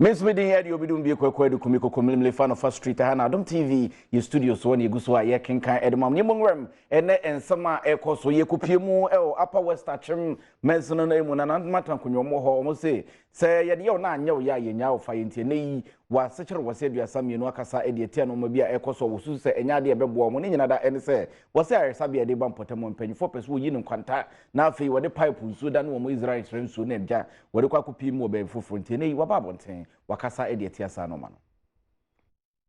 Me nso me din yɛ deɛ obidum bie kwaku adu kumi koko mlimli fa no fa street ha na Adom TV yɛ studio soɔ na yɛgu so a yɛkenkan ɛde mam ne mmɔ nwuram ɛnɛ nsɛm a ɛkɔ so yɛkɔpie mu ɛwɔ Upper West Akyem mansini no mu na Nanmata nkonnwa mu hɔ wɔn se sɛ yɛde yɛ wo na anyɛ wo yɛ a yɛnya wo fa yɛ nti ɛnɛ yi wɔasekyere wɔ sɛ 32 akasa ɛde atia nneɛma bi a ɛkɔ so a wɔsusu sɛ ɛnyɛ adeɛ ɛbɛboa wɔn ne nyina da ɛne sɛ wɔsɛ ayaresabea yɛde ba mpɔtam mpanyinfoɔ pɛ so wɔyi no nkwanta na afei wɔde pipe nsuo da ne wɔn Israel kyerɛ nsuo na agya wɔde kɔ akɔpie mu wɔ baabi foforɔ. Nti ɛnɛ yi waba abɔnten wakasa ɛde atia saa nneɛma no.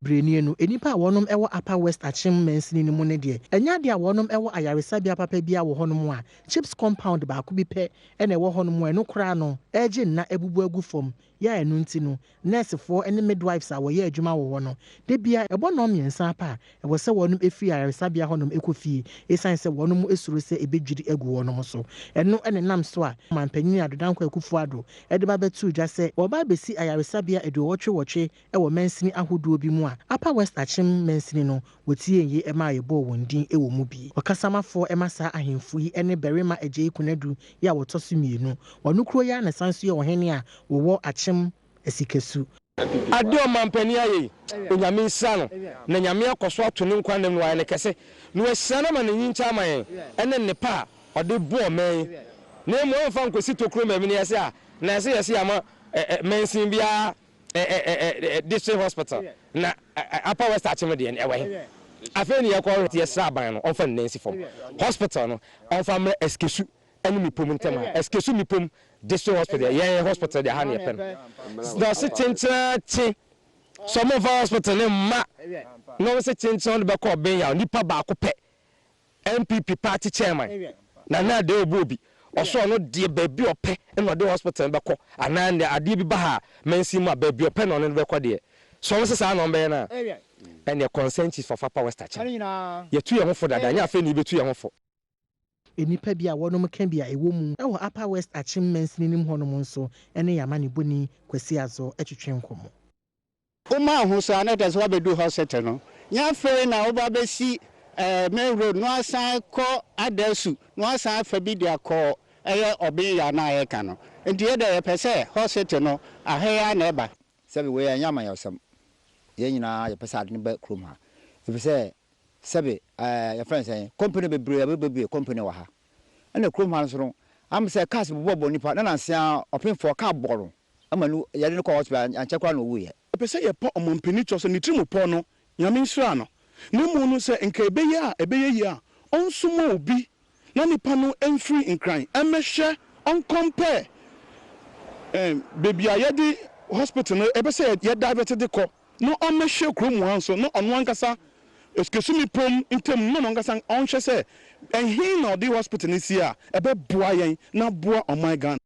Berenie no, nnipa a wɔnom wɔ Upper West Akyem mansini no mu no deɛ, ɛnyɛ adeɛ a wɔnom wɔ ayaresabea papa bi a wɔ hɔnom a CHPS compound baako bi pɛ ɛna ɛwɔ hɔnom a ɛno koraa no ɛregye nna abubu agu fam yɛ a ɛno nti no nursefoɔ ne midwives a wɔyɛ adwuma wɔ hɔ no de bia ɛbɔ nnɔn 3 apa a ɛwɔ sɛ wɔnom efiri ayaresabea hɔnom ɛkɔ fie ɛsiane sɛ wɔnom esuro sɛ ɛbɛdwiri agu wɔnom so. Ɛno ɛne nam so a manpanyin Addo Dankwa Akufo-Addo ɛde ba bɛto dwa sɛ wɔba abɛsi ayaresabea 88 ɛwɔ mansini ahodoɔ bi mu a Upper West Akyem mansini no wɔtie yie ɛma a yɛbɔɔ wɔn din ɛwɔ mu bi. Ɔkasamafoɔ ɛma saa ahemfo yi ɛne barima Agyei Konadu yi a wɔtɔ so 2. Wɔno kuro yi a na san so yɛ ɔhene a wɔwɔ Akyem Asikasu. Ade ɔmampanin ayɛ yi, Onyame nhyira no, na Nyame akɔ so ato ne nkwa nnam na wayɛ no kɛse, na wahyira no ama n'ani nkyɛ ama yɛn, ɛne nnepa a ɔde bɔɔ ɔman yi. Na mmom ɔmfa nkɔsi tokuro ma bi na yɛse a, na ɛsɛ yɛse yɛama mansin biara district hospital, na Upper West Akyem deɛ ɛwɔ he? Afei ne yɛkɔ yɛsrɛ aban no ɔmfa ne nan nsi fam. Hospital no ɔmfa mmerɛ Asikesu ɛne Mipom ntam ha. Asikesu Mipom district hospital, yɛn hospital deɛ ha ne yɛpɛ no. Na ɔse kyenkyenkye sɛ ɔmomfa hospital ne mma, na ɔmo se kyenkyen ɔde bɛkɔ Ɔbɛn nipa baako pɛ, NPP party chairman Nana Ade Obu Obi, ɔso ɔno deɛ baabi ɔpɛ na ɔde hospital no bɛkɔ, anaa ne adeɛ bi ba ha mansin mu a baabi ɔpɛ na ɔno no bɛkɔ deɛ. So ɔmo se saa na ɔmo bɛyɛ no a, ɛneɛ concern chief of Upper West Akyem, yɛtu yɛn ho fo dada, nyɛ afei na yɛbɛtu yɛn ho fo. Nnipa bi a wɔnom ka bi a ɛwɔ mu ɛwɔ Upper West Akyem mansini no mu hɔnom nso ɛne Yamane Boni Kwasi Azɔ ɛtwetwe nkɔmmɔ. Woma ho so a na kyerɛ sɛ woabɛdu hospital no, nyɛ afei na woba bɛsi main road na wasan kɔ Adasu na wasan afa bi de akɔ ɛyɛ Ɔbɛn na yɛka no. Nti yɛdɛ yɛpɛ sɛ hospital no aha yi a na ɛba. Sɛbi, wei ɛnyɛ amanyɔsɛm. Yɛn nyinaa yɛpɛ sɛ ade no bɛ kurom ha, ɛfiri sɛ sɛbi yɛfrɛ no sɛn, company bebree abɛbɛbue company wɔ ha, ɛna kurom ha nso no ama sɛ cars bobɔbɔ nipa na nansea ɔpemfoɔ car bɔ no ama no yɛde no kɔ hospital, ankyɛ koraa na ɔwuiɛ. Ɛpɛ sɛ yɛpɔ ɔmampanin kyɛw sɛ ne tirim pɔ no, Nyame nhyira no, na mmom no sɛ nka ɛbɛyɛ a ɛbɛyɛ yie a, ɔnsoma obi na nipa no mfiri Nkran ɛmmɛhwɛ, ɔnkɔmpɛ baabi a yɛde hospital no ɛbɛ sɛ yɛ divert de kɔ, na ɔmmɛhwɛ kurom ha nso, na ɔno ankasa Esukesumi pom ntam na ɔno ankasa ɔnhwɛ sɛ ɛhe na ɔde hospital no si a ɛbɛboa yɛn na boa ɔman Ghana.